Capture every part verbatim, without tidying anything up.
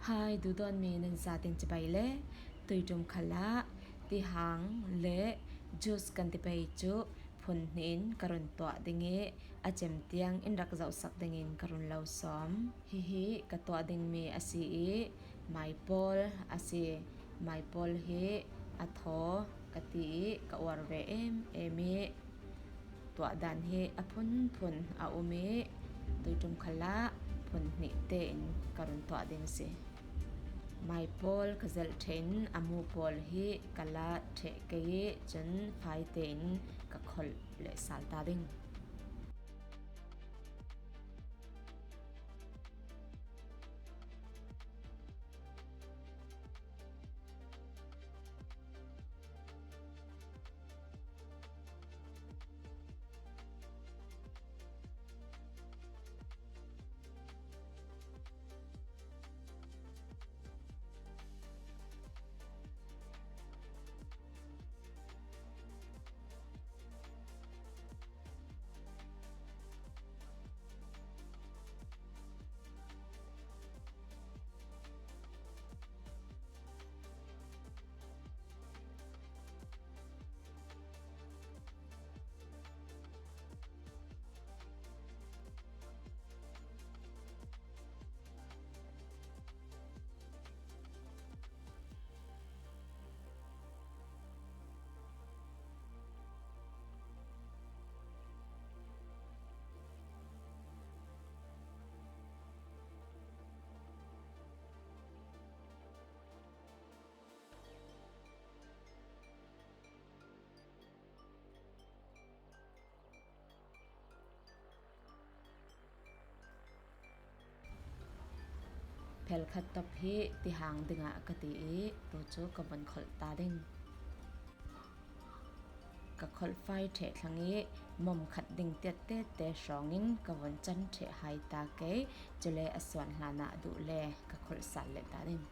Hai, dudawn mi nan za ding cibai le, tuitum khalah tihang le juice kan ti pei cu phun hnih in ka run tuah ding i a cem tiang in rak zohsak dingin ka run lo sawm. Hihi ka tuah dingmi a si i maipawl a si. Maipawl hi a thaw ka ti i ka uar ve em em i tuah dan hi a phunphun a um i tuitum khalah phun hnih tein ka run tuah ding a si. Maipawl ka zelh ṭheh in a mu pawl hi ka la ṭheh kei i cun fai tein ka kholh le sal ta ding. Phelkhat top hi tihang dingah ka ti i tu cu ka vun kholh ta ding. Ka kholh fai ṭheh thlang i mom khat ding tiatte te hrawngin ka vun can ṭheh hai ta kei, cule a suan hlanah duh le ka kholh sal leh ta ding.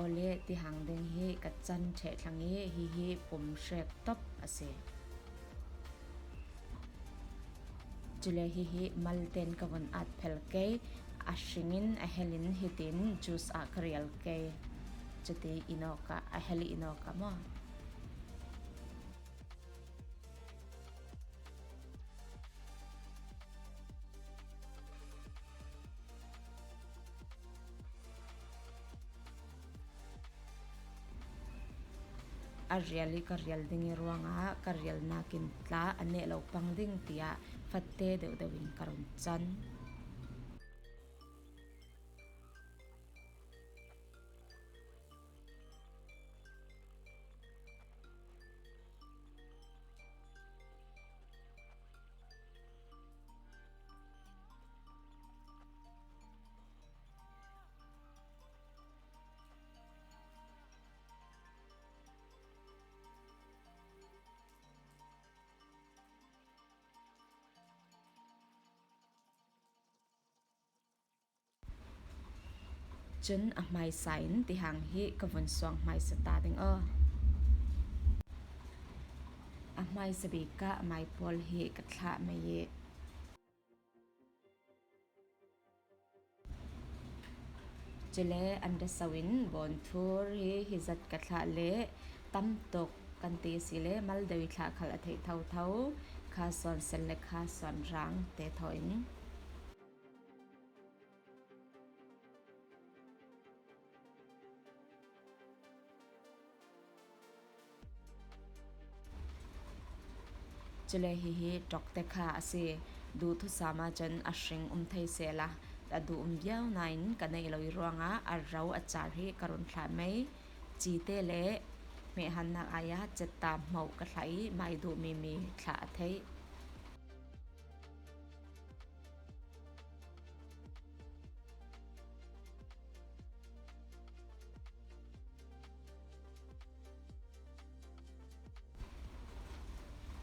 Awle, tihang ding hi ka can ṭheh thlang i hihi pum hrek top a si. Cule hihi malten ka vun at phel kei, a hringin a helin hitin juice ah ka rial kei. Cuti in awkah, a hel in awkah maw? A rial i ka rial ding i ruangah ka rialnak in tla a neh lo pang ding tiah fatte deuhdeuh in ka run can. Cun a hmaisa in tihang hi ka vun suang hmaisa ta ding aw. A hmaisa bik ah maipawl hi ka thlah mei i cule an da so in bawnthur hi hi zat ka thlah le tam tuk kan ti si le mal deuh i thlah khal a theih thotho, kha suan sen le kha suan rang te thaw in. Cule hihi ṭok te kha a si. Duh thusam ahcun a hring um thei sehla, a duh um viau nain ka neih lo i ruangah a ro a car hi ka run thlah mei. Cite le hmehhannak ai ah cetta hmoh ka thlah i mai duhmi mi thlah a theih.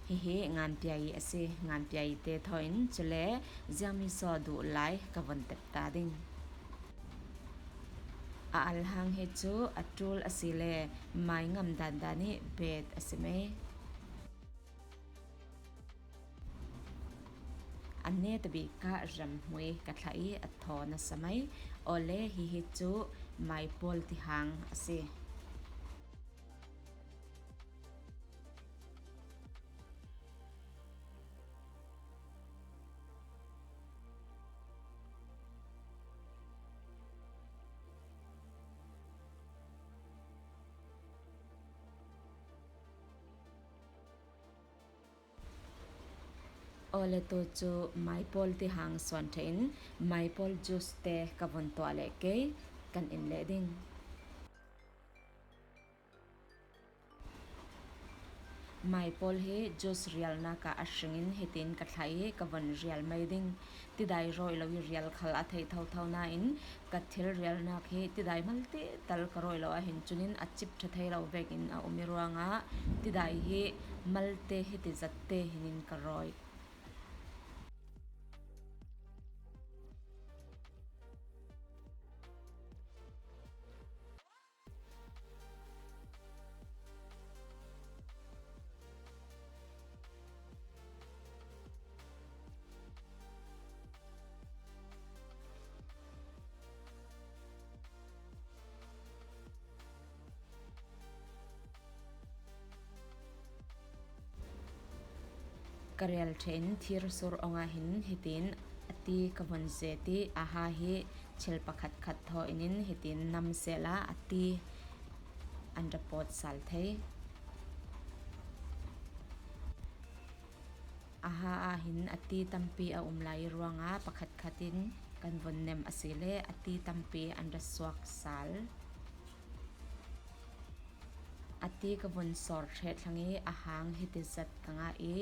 Hihi nganpiai a si, nganpiai te thawin chule ziangmi saw duh lai ka von tep ta ding. A alhang hi chu a tul a si le mai ngam dandan i bet a si mai. A ne tabik ka ramhmui ka thlah i a thaw nasa mai. Awle hihi chu maipawl tihang a si. Awle tu chu maipawl tihang suan ṭhain maipawl juice te ka vun tuah leh kei kan in leh ding. Maipawl hi juice rialnak ah a hringin hitin ka thlai i ka von rial mai ding. Tidai rawih lo i rial khal a theih thotho nain ka thil rialnak hi tidai malte tal ka rawih lo ahin chunin a chip ṭha thei lo vekin a um i ruangah tidai hi malte hiti zatte hinin ka rawih. Ka rial ṭhain thir sur awngah hin hitin a ti ka von zet i a ha hi chil pakhat khat thaw inin hitin nam sela a ti an ra pawt sal thei. A ha ah hin a ti tampi a um lai ruangah pakhat khat in kan von nem a si le a ti tampi an ra suak sal. A ti ka von sawr ṭheh thlang i a hang hiti zat ka ngah i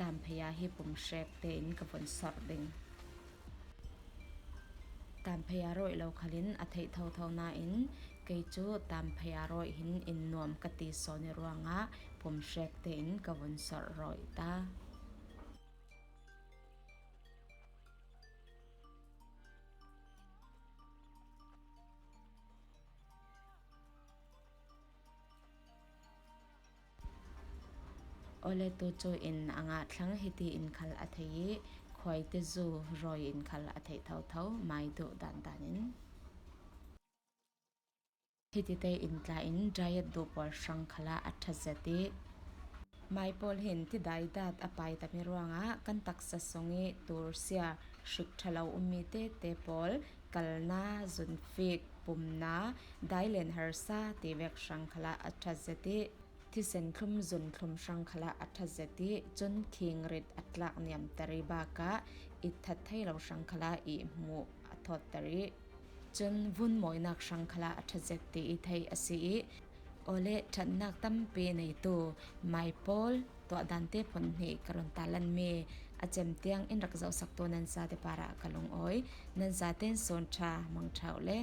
tamphei a hi pum hrek tein ka von sawr ding. Tamphei a rawih lo khalin a theih thotho nain kei cu tamphei a rawih hin in nuam ka ti sawn i ruangah pum hrek tein ka von sawr rawih ta. Awle tu cu in a ngah thlang hiti in khal a thei i khuaite zu rawi in khal a theih thotho mai duh dandan in. Hiti te in tla in diet duh pawl hrang khalah a ṭha zet i maipawl hin tidai dat a pai tam i ruangah kan taksa sung i tursia hrik ṭha lo ummi tete pawl kalna, zunfik, pumna, dailen harsa ti vek hrang khalah a ṭha zet i thisen thlum zun thlum hrang khalah a ṭha zet i cun khingrit a tlak niamter i bakah i that thei lo hrang khalah i hmuh a thawtter i cun vun mawinak hrang khalah a ṭha zet ti i theih a si i awle ṭhatnak tampi neitu maipawl tuah dante phun hnih ka run talanmi a cem tiang in rak zohsaktu nan zate parah ka lungawi. Nan zaten sawn ṭha mang ṭha uh le.